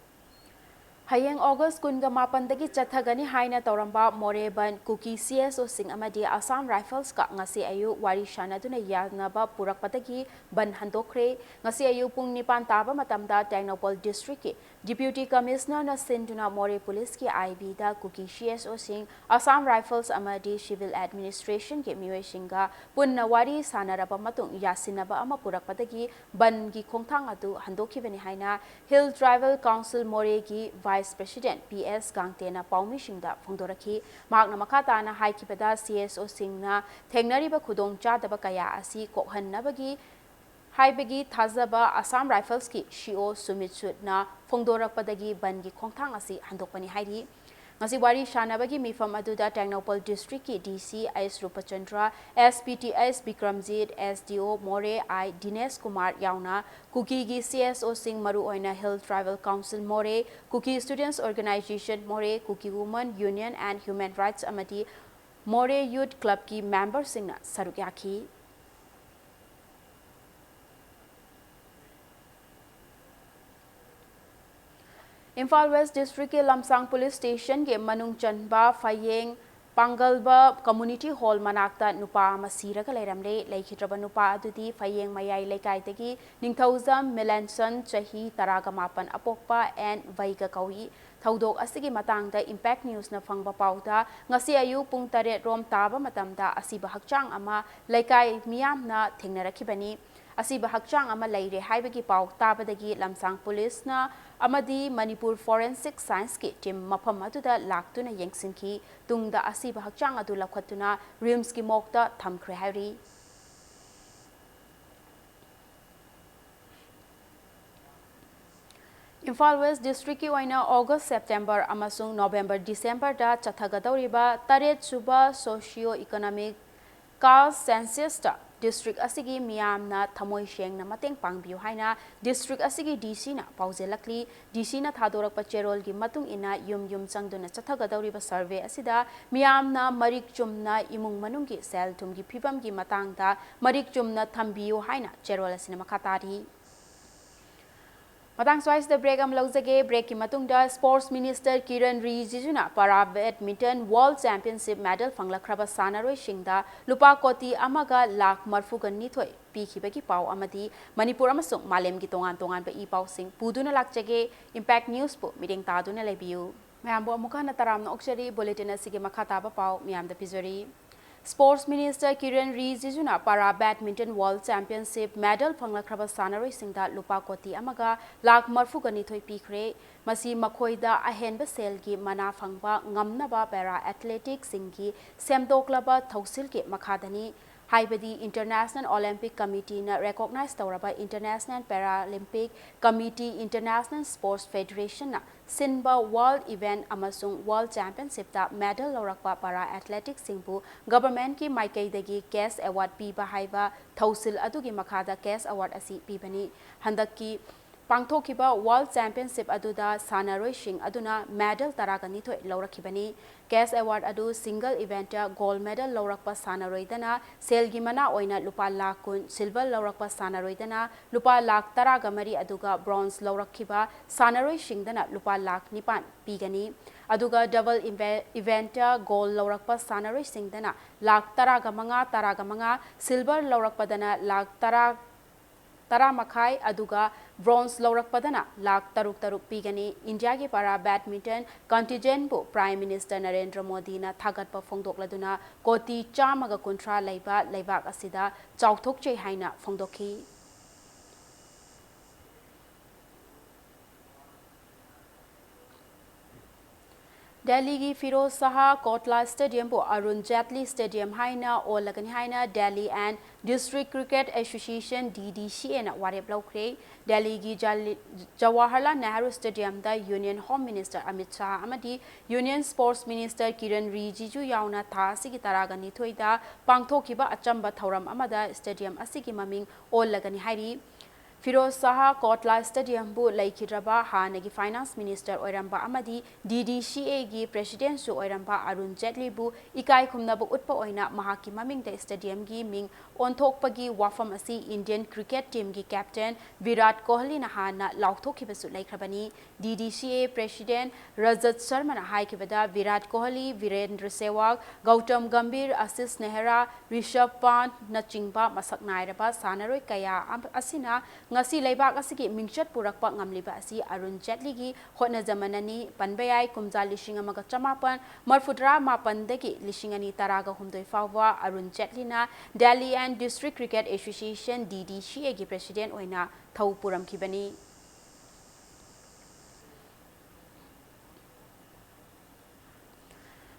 ꯍꯌꯦꯡ August ꯀꯨꯟꯒ ꯃꯥꯄꯟꯗꯒꯤ ꯆꯠꯊꯒꯅꯤ ꯍꯥꯏꯅ ꯇꯧꯔꯝꯕ ꯃꯣꯔꯦ ꯕꯟ ꯀꯨꯀꯤ C S Oꯁꯤꯡ ꯑꯃꯗꯤ Assam Riflesꯀ ꯉꯁꯤ ꯑꯌꯨꯛ ꯋꯥꯔꯤ ꯁꯥꯅꯗꯨꯅ ꯌꯥꯅꯕ ꯄꯨꯔꯛꯄꯗꯒꯤ ꯕꯟ ꯍꯟꯗꯣꯛꯈ꯭ꯔꯦ꯫ ꯉꯁꯤ ꯑꯌꯨꯛ ꯄꯨꯡ ꯅꯤꯄꯥꯟ ꯇꯥꯕ ꯃꯇꯝꯗ ꯇꯦꯡꯅꯧꯄꯜ districtꯀꯤ Deputy Commissionerꯅ ꯁꯤꯟꯗꯨꯅ ꯃꯣꯔꯦ ꯄꯨꯂꯤꯁꯀꯤ I Bꯗ Kuki C S Oꯁꯤꯡ, Assam Rifles ꯑꯃꯗꯤ Civil Administrationꯒꯤ ꯃꯤꯑꯣꯏꯁꯤꯡꯒ ꯄꯨꯟꯅ ꯋꯥꯔꯤ ꯁꯥꯅꯔꯕ ꯃꯇꯨꯡ ꯌꯥꯁꯤꯟꯅꯕ ꯑꯃ ꯄꯨꯔꯛꯄꯗꯒꯤ ꯕꯟꯒꯤ ꯈꯣꯡꯊꯥꯡ ꯑꯗꯨ ꯍꯟꯗꯣꯛꯈꯤꯕꯅꯤ ꯍꯥꯏꯅ Hill Tribal Council ꯃꯣꯔꯦꯒꯤ Vice President P S ꯒꯥꯡꯇꯦꯅ ꯄꯥꯎꯃꯤꯁꯤꯡꯗ ꯐꯣꯡꯗꯣꯔꯛꯈꯤ꯫ ꯃꯍꯥꯛꯅ ꯃꯈꯥ ꯇꯥꯅ ꯍꯥꯏꯈꯤꯕꯗ, C S Oꯁꯤꯡꯅ ꯊꯦꯡꯅꯔꯤꯕ ꯈꯨꯗꯣꯡꯆꯥꯗꯕ ꯀꯌꯥ ꯑꯁꯤ ꯀꯣꯛꯍꯟꯅꯕꯒꯤ ꯍꯥꯏꯕꯒꯤ ꯊꯥꯖꯕ Assam Riflesꯀꯤ C O ꯁꯨꯃꯤꯠ ꯁꯨꯠꯅ ꯐꯣꯡꯗꯣꯔꯛꯄꯗꯒꯤ ꯕꯟꯒꯤ ꯈꯣꯡꯊꯥꯡ ꯑꯁꯤ ꯍꯟꯗꯣꯛꯄꯅꯤ ꯍꯥꯏꯔꯤ꯫ ꯉꯁꯤ ꯋꯥꯔꯤ ꯁꯥꯅꯕꯒꯤ ꯃꯤꯐꯝ ꯑꯗꯨꯗ Tengnoupal districtꯀꯤ D C H ꯔꯨꯄꯆꯟꯗ꯭ꯔ, S P T H Bikramjit, S D O ꯃꯣꯔꯦ I ꯗꯤꯅꯦꯁ ꯀꯨꯃꯥꯔ ꯌꯥꯎꯅ ꯀꯨꯀꯤꯒꯤ C S Oꯁꯤꯡ, ꯃꯔꯨꯑꯣꯏꯅ Hill Tribal Council ꯃꯣꯔꯦ, Kuki Students Organisation ꯃꯣꯔꯦ, Kuki Women Union and Human Rights ꯑꯃꯗꯤ ꯃꯣꯔꯦ ꯌꯨꯊ ꯀ꯭ꯂꯕꯀꯤ ꯃꯦꯝꯕꯔꯁꯤꯡꯅ ꯁꯔꯨꯛ ꯌꯥꯈꯤ꯫ ꯏꯝꯐꯥꯜ ꯋꯦꯁ ꯗꯤꯁꯇ꯭ꯔꯤꯛꯀꯤ ꯂꯝꯁꯥꯡ ꯄꯨꯂꯤꯁ ꯁ꯭ꯇꯦꯁꯟꯒꯤ ꯃꯅꯨꯡ ꯆꯟꯕ ꯐꯌꯦꯡ ꯄꯥꯡꯒꯜꯕ ꯀꯝꯃ꯭ꯌꯨꯅꯤꯇꯤ ꯍꯣꯜ ꯃꯅꯥꯛꯇ ꯅꯨꯄꯥ ꯑꯃ ꯁꯤꯔꯒ ꯂꯩꯔꯝꯂꯦ꯫ ꯂꯩꯈꯤꯗ꯭ꯔꯕ ꯅꯨꯄꯥ ꯑꯗꯨꯗꯤ ꯐꯌꯦꯡ ꯃꯌꯥꯏ ꯂꯩꯀꯥꯏꯗꯒꯤ ꯅꯤꯡꯊꯧꯖꯝ ꯃꯤꯂꯦꯟꯁꯟ, ꯆꯍꯤ ꯇꯔꯥꯒ ꯃꯥꯄꯟ, ꯑꯄꯣꯛꯄ ꯑꯦꯟ ꯚꯩꯒ ꯀꯧꯏ꯫ ꯊꯧꯗꯣꯛ ꯑꯁꯤꯒꯤ ꯃꯇꯥꯡꯗ ꯏꯝꯄꯦꯛ ꯅ꯭ꯌꯨꯁꯅ ꯐꯪꯕ ꯄꯥꯎꯗ, ꯉꯁꯤ ꯑꯌꯨꯛ ꯄꯨꯡ ꯇꯔꯦꯠ ꯔꯣꯝ ꯇꯥꯕ ꯃꯇꯝꯗ ꯑꯁꯤꯕ ꯍꯛꯆꯥꯡ ꯑꯃ ꯂꯩꯀꯥꯏ ꯃꯤꯌꯥꯝꯅ ꯊꯦꯡꯅꯔꯛꯈꯤꯕꯅꯤ꯫ ꯑꯁꯤꯕ ꯍꯛꯆꯥꯡ ꯑꯃ ꯂꯩꯔꯦ ꯍꯥꯏꯕꯒꯤ ꯄꯥꯎ ꯇꯥꯕꯗꯒꯤ ꯂꯝꯁꯥꯡ ꯄꯨꯂꯤꯁꯅ ꯑꯃꯗꯤ ꯃꯅꯤꯄꯨꯔ ꯐꯣꯔꯦꯟꯁꯤꯛ ꯁꯥꯏꯟꯁꯀꯤ ꯇꯤꯝ ꯃꯐꯝ ꯑꯗꯨꯗ ꯂꯥꯛꯇꯨꯅ ꯌꯦꯡꯁꯤꯟꯈꯤ꯫ ꯇꯨꯡꯗ ꯑꯁꯤꯕ ꯍꯛꯆꯥꯡ ꯑꯗꯨ ꯂꯧꯈꯠꯇꯨꯅ ꯔꯤꯝꯁꯀꯤ ꯃꯣꯔꯒꯇ ꯊꯝꯈ꯭ꯔꯦ ꯍꯥꯏꯔꯤ꯫ ꯏꯝꯐꯥꯜ ꯋꯦꯁ ꯗꯤꯁꯇ꯭ꯔꯤꯛꯀꯤ ꯑꯣꯏꯅ ꯑꯣꯒꯁ, ꯁꯦꯞꯇꯦꯝꯕꯔ ꯑꯃꯁꯨꯡ ꯅꯣꯕꯦꯝꯕꯔ, ꯗꯤꯁꯦꯝꯕꯔꯗ ꯆꯠꯊꯒꯗꯧꯔꯤꯕ ꯇꯔꯦꯠ ꯁꯨꯕ ꯁꯣꯁꯤꯌꯣ ꯏꯀꯣꯅꯣꯃꯤꯛ ꯀꯥꯁ ꯁꯦꯟꯁꯁꯇ ꯗꯤꯁꯇ꯭ꯔꯤꯛ ꯑꯁꯤꯒꯤ ꯃꯤꯌꯥꯝꯅ ꯊꯃꯣꯏ ꯁꯦꯡꯅ ꯃꯇꯦꯡ ꯄꯥꯡꯕꯤꯌꯨ ꯍꯥꯏꯅ ꯗꯤꯁꯇ꯭ꯔꯤꯛ ꯑꯁꯤꯒꯤ ꯗꯤ ꯁꯤꯅ ꯄꯥꯎꯖꯦꯜꯂꯛꯂꯤ꯫ ꯗꯤ ꯁꯤꯅ ꯊꯥꯗꯣꯔꯛꯄ ꯆꯦꯔꯣꯜꯒꯤ ꯃꯇꯨꯡ ꯏꯟꯅ ꯌꯨꯝ ꯌꯨꯝ ꯆꯪꯗꯨꯅ ꯆꯠꯊꯒꯗꯧꯔꯤꯕ ꯁꯔꯚꯦ ꯑꯁꯤꯗ ꯃꯤꯌꯥꯝꯅ ꯃꯔꯤꯛ ꯆꯨꯝꯅ ꯏꯃꯨꯡ ꯃꯅꯨꯡꯒꯤ ꯁꯦꯜ ꯊꯨꯝꯒꯤ ꯐꯤꯕꯝꯒꯤ ꯃꯇꯥꯡꯗ ꯃꯔꯤꯛ ꯆꯨꯝꯅ ꯊꯝꯕꯤꯌꯨ ꯍꯥꯏꯅ ꯆꯦꯔꯣꯜ ꯑꯁꯤꯅ ꯃꯈꯥ ꯇꯥꯔꯤ꯫ ꯃꯇꯥꯡ ꯁ꯭ꯋꯥꯏꯁꯤꯗ ꯕ꯭ꯔꯦꯛ ꯑꯃ ꯂꯧꯖꯒꯦ꯫ ꯕ꯭ꯔꯦꯛꯀꯤ ꯃꯇꯨꯡꯗ ꯁ꯭ꯄꯣꯔꯠꯁ ꯃꯤꯅꯤꯁꯇꯔ ꯀꯤꯔꯟ ꯔꯤꯖꯤꯖꯨꯅ para badminton world championship medal ꯐꯪꯂꯛꯈ꯭ꯔꯕ ꯁꯥꯟꯅꯔꯣꯏꯁꯤꯡꯗ ꯂꯨꯄꯥ ꯀꯣꯇꯤ ꯑꯃꯒ ꯂꯥꯈ ꯃꯔꯐꯨꯒ ꯅꯤꯊꯣꯏ ꯄꯤꯈꯤꯕꯒꯤ ꯄꯥꯎ ꯑꯃꯗꯤ ꯃꯅꯤꯄꯨꯔ ꯑꯃꯁꯨꯡ ꯃꯥꯂꯦꯝꯒꯤ ꯇꯣꯉꯥꯟ ꯇꯣꯉꯥꯟꯕ ꯏ ꯄꯥꯎꯁꯤꯡ ꯄꯨꯗꯨꯅ ꯂꯥꯛꯆꯒꯦ꯫ ꯏꯝꯄꯦꯛ ꯅ꯭ꯌꯨꯁꯄꯨ ꯃꯤꯠꯌꯦꯡ ꯇꯥꯗꯨꯅ ꯂꯩꯕꯤꯌꯨ꯫ ꯃꯌꯥꯝꯕꯨ ꯑꯃꯨꯛ ꯍꯟꯅ ꯇꯔꯥꯝꯅ ꯑꯣꯛꯆꯔꯤ꯫ ꯕꯨꯂꯦꯇꯤꯟ ꯑꯁꯤꯒꯤ ꯃꯈꯥ ꯇꯥꯕ ꯄꯥꯎ ꯃꯌꯥꯝꯗ ꯄꯤꯖꯔꯤ꯫ ꯁ꯭ꯄꯣꯔꯠꯁ ꯃꯤꯅꯤꯁꯇꯔ ꯀꯤꯔꯟ ꯔꯤꯖꯤꯖꯨꯅ para badminton world championship medal ꯐꯪꯂꯛꯈ꯭ꯔꯕ ꯁꯥꯟꯅꯔꯣꯏꯁꯤꯡꯗ ꯂꯨꯄꯥ ꯀꯣꯇꯤ ꯑꯃꯒ ꯂꯥꯈ ꯃꯔꯐꯨꯒ ꯅꯤꯊꯣꯏ ꯄꯤꯈ꯭ꯔꯦ꯫ ꯃꯁꯤ ꯃꯈꯣꯏꯗ ꯑꯍꯦꯟꯕ ꯁꯦꯜꯒꯤ ꯃꯅꯥ ꯐꯪꯕ ꯉꯝꯅꯕ ꯄꯦꯔꯥ ꯑꯦꯊꯂꯦꯇꯤꯛꯁꯤꯡꯒꯤ ꯁꯦꯝꯗꯣꯛꯂꯕ ꯊꯧꯁꯤꯜꯒꯤ ꯃꯈꯥꯗꯅꯤ꯫ ꯍꯥꯏꯕꯗꯤ ꯏꯟꯇꯔꯅꯦꯁꯅꯦꯜ ꯑꯣꯂꯦꯝꯄꯤꯛ ꯀꯃꯤꯇꯤꯅ ꯔꯦꯀꯣꯒꯅꯥꯏꯖ ꯇꯧꯔꯕ international Paralympic committee, international sports ꯐꯦꯗꯔꯦꯁꯟꯅ ꯁꯤꯟꯕ ꯋꯥꯔꯜꯗ ꯏꯚꯦꯟꯠ ꯑꯃꯁꯨꯡ ꯋꯥꯔꯜꯗ ꯆꯦꯝꯄꯤꯌꯟꯁꯤꯞꯇ ꯃꯦꯗꯜ ꯂꯧꯔꯛꯄ ꯄꯥꯔꯥ ꯑꯦꯊꯂꯦꯇꯤꯛꯁꯤꯡꯕꯨ ꯒꯚꯔꯟꯃꯦꯟꯠꯀꯤ ꯃꯥꯏꯀꯩꯗꯒꯤ ꯀꯦꯁ ꯑꯦꯋꯥꯔꯗ ꯄꯤꯕ ꯍꯥꯏꯕ ꯊꯧꯁꯤꯜ ꯑꯗꯨꯒꯤ ꯃꯈꯥꯗ ꯀꯦꯁ ꯑꯦꯋꯥꯔꯗ ꯑꯁꯤ ꯄꯤꯕꯅꯤ꯫ ꯍꯟꯗꯛꯀꯤ ꯄꯥꯡꯊꯣꯛꯈꯤꯕ World Championship ꯑꯗꯨꯗ ꯁꯥꯟꯅꯔꯣꯏꯁꯤꯡ ꯑꯗꯨꯅ medal ꯇꯔꯥꯒ ꯅꯤꯊꯣꯏ ꯂꯧꯔꯛꯈꯤꯕꯅꯤ꯫ Cash award ꯑꯗꯨ single event gold medal ꯂꯧꯔꯛꯄ ꯁꯥꯟꯅꯔꯣꯏꯗꯅ ꯁꯦꯜꯒꯤ ꯃꯅꯥ ꯑꯣꯏꯅ ꯂꯨꯄꯥ ꯂꯥꯈ ꯀꯨꯟ, silver ꯂꯧꯔꯛꯄ ꯁꯥꯟꯅꯔꯣꯏꯗꯅ ꯂꯨꯄꯥ ꯂꯥꯈ ꯇꯔꯥꯒ ꯃꯔꯤ, ꯑꯗꯨꯒ bronze ꯂꯧꯔꯛꯈꯤꯕ ꯁꯥꯟꯅꯔꯣꯏꯁꯤꯡꯗꯅ ꯂꯨꯄꯥ ꯂꯥꯈ ꯅꯤꯄꯥꯟ ꯄꯤꯒꯅꯤ꯫ ꯑꯗꯨꯒ double ꯏꯚꯦ-, event gold ꯂꯧꯔꯛꯄ ꯁꯥꯟꯅꯔꯣꯏꯁꯤꯡꯗꯅ ꯂꯥꯈ ꯇꯔꯥꯒ ꯃꯉꯥ, ꯇꯔꯥꯒ ꯃꯉꯥ, silver ꯂꯧꯔꯛꯄꯗꯅ ꯂꯥꯈ ꯇꯔꯥ, ꯇꯔꯥ ꯃꯈꯥꯏ, ꯑꯗꯨꯒ bronze ꯂꯧꯔꯛꯄꯗꯅ ꯂꯥꯈ ꯇꯔꯨꯛ ꯇꯔꯨꯛ ꯄꯤꯒꯅꯤ꯫ ꯏꯟꯗꯤꯌꯥꯒꯤ para badminton contingent ꯕꯨ Prime Minister ꯅꯔꯦꯟꯗ꯭ꯔ ꯃꯣꯗꯤꯅ ꯊꯥꯒꯠꯄ ꯐꯣꯡꯗꯣꯛꯂꯗꯨꯅ ꯀꯣꯇꯤ ꯆꯥꯝꯃꯒ ꯀꯨꯟꯊ꯭ꯔꯥ ꯂꯩꯕ ꯂꯩꯕꯥꯛ ꯑꯁꯤꯗ ꯆꯥꯎꯊꯣꯛꯆꯩ ꯍꯥꯏꯅ ꯐꯣꯡꯗꯣꯛꯈꯤ꯫ ꯗꯦꯜꯂꯤꯒꯤ ꯐꯤꯔꯣꯖ ꯁꯥꯍ ꯀꯣꯠꯂꯥ stadium ꯕꯨ ꯑꯔꯨꯟ ꯖꯦꯠꯂꯤ stadium ꯍꯥꯏꯅ ꯑꯣꯜꯂꯒꯅꯤ ꯍꯥꯏꯅ Delhi and District Cricket Association, D D C A ꯅ ꯋꯥꯔꯦꯞ ꯂꯧꯈ꯭ꯔꯦ꯫ ꯗꯦꯜꯂꯤꯒꯤ ꯖꯂꯤ-, ꯖꯋꯥꯍꯔꯂꯥꯜ ꯅꯦꯍꯔꯨ stadium ꯗ Union Home Minister Amit Shah ꯑꯃꯗꯤ Union Sports Minister ꯀꯤꯔꯟ ꯔꯤꯖꯤꯖꯨ ꯌꯥꯎꯅ ꯊꯥ ꯑꯁꯤꯒꯤ ꯇꯔꯥꯒ ꯅꯤꯊꯣꯏꯗ ꯄꯥꯡꯊꯣꯛꯈꯤꯕ ꯑꯆꯝꯕ ꯊꯧꯔꯝ ꯑꯃꯗ stadium ꯑꯁꯤꯒꯤ ꯃꯃꯤꯡ ꯑꯣꯜꯂꯒꯅꯤ ꯍꯥꯏꯔꯤ꯫ ꯐꯤꯔꯣꯖ ꯁꯥꯍ ꯀꯣꯠꯂꯥ stadium ꯕꯨ ꯂꯩꯈꯤꯗ꯭ꯔꯕ ꯍꯥꯟꯅꯒꯤ Finance Minister ꯑꯣꯏꯔꯝꯕ ꯑꯃꯗꯤ D D C A ꯒꯤ President ꯁꯨ ꯑꯣꯏꯔꯝꯕ ꯑꯔꯨꯟ ꯖꯦꯠꯂꯤꯕꯨ ꯏꯀꯥꯏ ꯈꯨꯝꯅꯕ ꯎꯠꯄ ꯑꯣꯏꯅ ꯃꯍꯥꯛꯀꯤ ꯃꯃꯤꯡꯗ stadium ꯒꯤ ꯃꯤꯡ ꯑꯣꯟꯊꯣꯛꯄꯒꯤ ꯋꯥꯐꯝ ꯑꯁꯤ Indian cricket team ꯒꯤ captain ꯚꯤꯔꯥꯠ ꯀꯣꯍꯂꯤꯅ ꯍꯥꯟꯅ ꯂꯥꯎꯊꯣꯛꯈꯤꯕꯁꯨ ꯂꯩꯈ꯭ꯔꯕꯅꯤ꯫ D D C A President ꯔꯖꯠ ꯁꯔꯃꯅ ꯍꯥꯏꯈꯤꯕꯗ, Virat Kohli, ꯚꯤꯔꯦꯟꯗ꯭ꯔ ꯁꯦꯍꯋꯥꯒ, Gautam Gambhir, ꯑꯁꯤꯁ ꯅꯦꯍꯔꯥ, ꯔꯤꯁꯚ ꯄꯥꯟꯠꯅꯆꯤꯡꯕ ꯃꯁꯛ ꯅꯥꯏꯔꯕ ꯁꯥꯟꯅꯔꯣꯏ ꯀꯌꯥ ꯑꯃ ꯑꯁꯤꯅ ꯉꯁꯤ ꯂꯩꯕꯥꯛ ꯑꯁꯤꯒꯤ ꯃꯤꯡꯆꯠ ꯄꯨꯔꯛꯄ ꯉꯝꯂꯤꯕ ꯑꯁꯤ ꯑꯔꯨꯟ ꯖꯦꯠꯂꯤꯒꯤ ꯍꯣꯠꯅꯖꯃꯟꯅꯅꯤ꯫ ꯄꯟꯕ ꯌꯥꯏ, ꯀꯨꯝꯖꯥ ꯂꯤꯁꯤꯡ ꯑꯃꯒ ꯆꯃꯥꯄꯟ ꯃꯔꯐꯨꯇꯔꯥ ꯃꯥꯄꯟꯗꯒꯤ ꯂꯤꯁꯤꯡ ꯑꯅꯤ ꯇꯔꯥꯒ ꯍꯨꯝꯗꯣꯏ ꯐꯥꯎꯕ Arun ꯖꯦꯠꯂꯤꯅ Delhi and District Cricket Association, D D C A ꯒꯤ President ꯑꯣꯏꯅ ꯊꯧ ꯄꯨꯔꯝꯈꯤꯕꯅꯤ꯫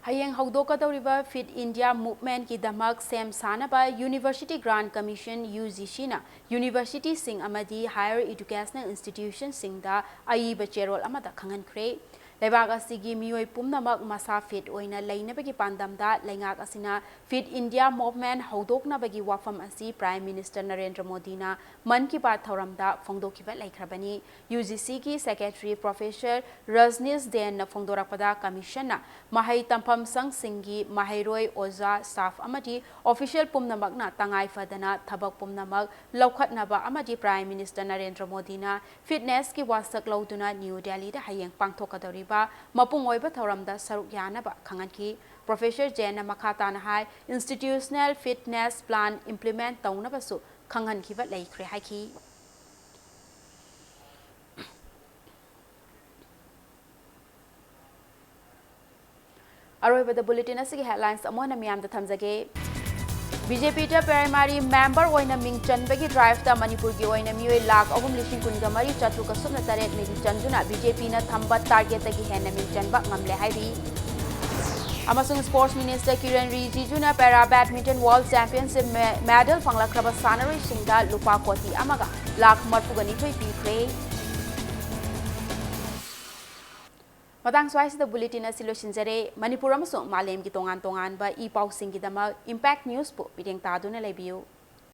ꯍꯌꯦꯡ ꯍꯧꯗꯣꯛꯀꯗꯧꯔꯤꯕ Fit India Movement ꯀꯤꯗꯃꯛ ꯁꯦꯝ ꯁꯥꯅꯕ University Grant Commission, U G C ꯅ university ꯁꯤꯡ ꯑꯃꯗꯤ higher educational institution ꯁꯤꯡꯗ ꯑꯏꯕ ꯆꯦꯔꯣꯜ ꯑꯃꯗ ꯈꯪꯍꯟꯈ꯭ꯔꯦ꯫ ꯂꯩꯕꯥꯛ ꯑꯁꯤꯒꯤ ꯃꯤꯑꯣꯏ ꯄꯨꯝꯅꯃꯛ ꯃꯁꯥ ꯐꯤꯠ ꯑꯣꯏꯅ ꯂꯩꯅꯕꯒꯤ ꯄꯥꯟꯗꯝꯗ ꯂꯩꯉꯥꯛ ꯑꯁꯤꯅ ꯐꯤꯠ ꯏꯟꯗꯤꯌꯥ ꯃꯨꯚꯃꯦꯟꯠ ꯍꯧꯗꯣꯛꯅꯕꯒꯤ ꯋꯥꯐꯝ ꯑꯁꯤ ꯄ꯭ꯔꯥꯏꯝ ꯃꯤꯅꯤꯁꯇꯔ ꯅꯔꯦꯟꯗ꯭ꯔ ꯃꯣꯗꯤꯅ ꯃꯟ ꯀꯤ ꯕꯥꯠ ꯊꯧꯔꯝꯗ ꯐꯣꯡꯗꯣꯛꯈꯤꯕ ꯂꯩꯈ꯭ꯔꯕꯅꯤ꯫ ꯌꯨ ꯖꯤ ꯁꯤꯒꯤ ꯁꯦꯀ꯭ꯔꯦꯇꯔꯤ ꯄ꯭ꯔꯣꯐꯦꯁꯔ ꯔꯖꯅꯤꯁ ꯖꯦꯟꯅ ꯐꯣꯡꯗꯣꯔꯛꯄꯗ, ꯀꯃꯤꯁꯟꯅ ꯃꯍꯩ ꯇꯝꯐꯝ ꯁꯪꯁꯤꯡꯒꯤ ꯃꯍꯩꯔꯣꯏ, ꯑꯣꯖꯥ, ꯁ꯭ꯇꯥꯐ ꯑꯃꯗꯤ ꯑꯣꯐꯤꯁꯤꯌꯦꯜ ꯄꯨꯝꯅꯃꯛꯅ ꯇꯉꯥꯏ ꯐꯗꯅ ꯊꯕꯛ ꯄꯨꯝꯅꯃꯛ ꯂꯧꯈꯠꯅꯕ ꯑꯃꯗꯤ ꯄ꯭ꯔꯥꯏꯝ ꯃꯤꯅꯤꯁꯇꯔ ꯅꯔꯦꯟꯗ꯭ꯔ ꯃꯣꯗꯤꯅ ꯐꯤꯠꯅꯦꯁꯀꯤ ꯋꯥꯁꯛ ꯂꯧꯗꯨꯅ ꯅ꯭ꯌꯨ ꯗꯦꯜꯂꯤꯗ ꯍꯌꯦꯡ ꯄꯥꯡꯊꯣꯛꯀꯗꯧꯔꯤꯕ ꯃꯄꯨꯡ ꯑꯣꯏꯕ ꯊꯧꯔꯝꯗ ꯁꯔꯨꯛ ꯌꯥꯅꯕ ꯈꯪꯍꯟꯈꯤ꯫ ꯄ꯭ꯔꯣꯐꯦꯁꯔ ꯖꯦꯟꯅ ꯃꯈꯥ ꯇꯥꯅ ꯍꯥꯏ, ꯏꯟꯁꯇꯤꯇ꯭ꯌꯨꯁꯅꯦꯜ ꯐꯤꯠꯅꯦꯁ ꯄ꯭ꯂꯥꯟ ꯏꯝꯄ꯭ꯂꯤꯃꯦꯟꯠ ꯇꯧꯅꯕꯁꯨ ꯈꯪꯍꯟꯈꯤꯕ ꯂꯩꯈ꯭ꯔꯦ ꯍꯥꯏꯈꯤ꯫ ꯑꯔꯣꯏꯕꯗ ꯕꯨꯂꯦꯇꯤꯟ ꯑꯁꯤꯒꯤ ꯍꯦꯗꯂꯥꯏꯟꯁ ꯑꯃꯨꯛ ꯍꯟꯅ ꯃꯤꯌꯥꯝꯗ ꯊꯝꯖꯒꯦ꯫ ꯕꯤ ꯖꯦ ꯄꯤꯗ ꯄ꯭ꯔꯥꯏꯃꯥꯔꯤ ꯃꯦꯝꯕꯔ ꯑꯣꯏꯅ ꯃꯤꯡ ꯆꯟꯕꯒꯤ ꯗ꯭ꯔꯥꯏꯚꯇ ꯃꯅꯤꯄꯨꯔꯒꯤ ꯑꯣꯏꯅ ꯃꯤꯑꯣꯏ ꯂꯥꯈ ꯑꯍꯨꯝ ꯂꯤꯁꯤꯡ ꯀꯨꯟꯒ ꯃꯔꯤ ꯆꯥꯇ꯭ꯔꯨꯛꯀ ꯁꯨꯞꯅ ꯇꯔꯦꯠ ꯃꯤꯡ ꯆꯟꯗꯨꯅ ꯕꯤ ꯖꯦ ꯄꯤꯅ ꯊꯝꯕ ꯇꯥꯔꯒꯦꯠꯇꯒꯤ ꯍꯦꯟꯅ ꯃꯤꯡ ꯆꯟꯕ ꯉꯝꯂꯦ ꯍꯥꯏꯔꯤ꯫ ꯑꯃꯁꯨꯡ ꯁ꯭ꯄꯣꯔꯠꯁ ꯃꯤꯅꯤꯁꯇꯔ ꯀꯤꯔꯟ ꯔꯤꯖꯤꯖꯨꯅ ꯄꯦꯔꯥ ꯕꯦꯗꯃꯤꯟꯇꯟ ꯋꯥꯔꯜꯗ ꯆꯦꯝꯄꯤꯌꯟꯁꯤꯞ ꯃꯦ-, ꯃꯦꯗꯜ ꯐꯪꯂꯛꯈ꯭ꯔꯕ ꯁꯥꯟꯅꯔꯣꯏꯁꯤꯡꯗ ꯂꯨꯄꯥ ꯀꯣꯇꯤ ꯑꯃꯒ ꯂꯥꯈ ꯃꯔꯐꯨꯒ ꯅꯤꯊꯣꯏ ꯄꯤꯈ꯭ꯔꯦ꯫ ꯃꯇꯥꯡ ꯁ꯭ꯋꯥꯏꯁꯤꯗ ꯕꯨꯂꯦꯇꯤꯟ ꯑꯁꯤ ꯂꯣꯏꯁꯤꯟꯖꯔꯦ꯫ ꯃꯅꯤꯄꯨꯔ ꯑꯃꯁꯨꯡ ꯃꯥꯂꯦꯝꯒꯤ ꯇꯣꯉꯥꯟ ꯇꯣꯉꯥꯟꯕ ꯏ ꯄꯥꯎꯁꯤꯡꯒꯤꯗꯃꯛ ꯏꯝꯄꯦꯛ ꯅ꯭ꯌꯨꯁꯄꯨ ꯃꯤꯠꯌꯦꯡ ꯇꯥꯗꯨꯅ ꯂꯩꯕꯤꯌꯨ꯫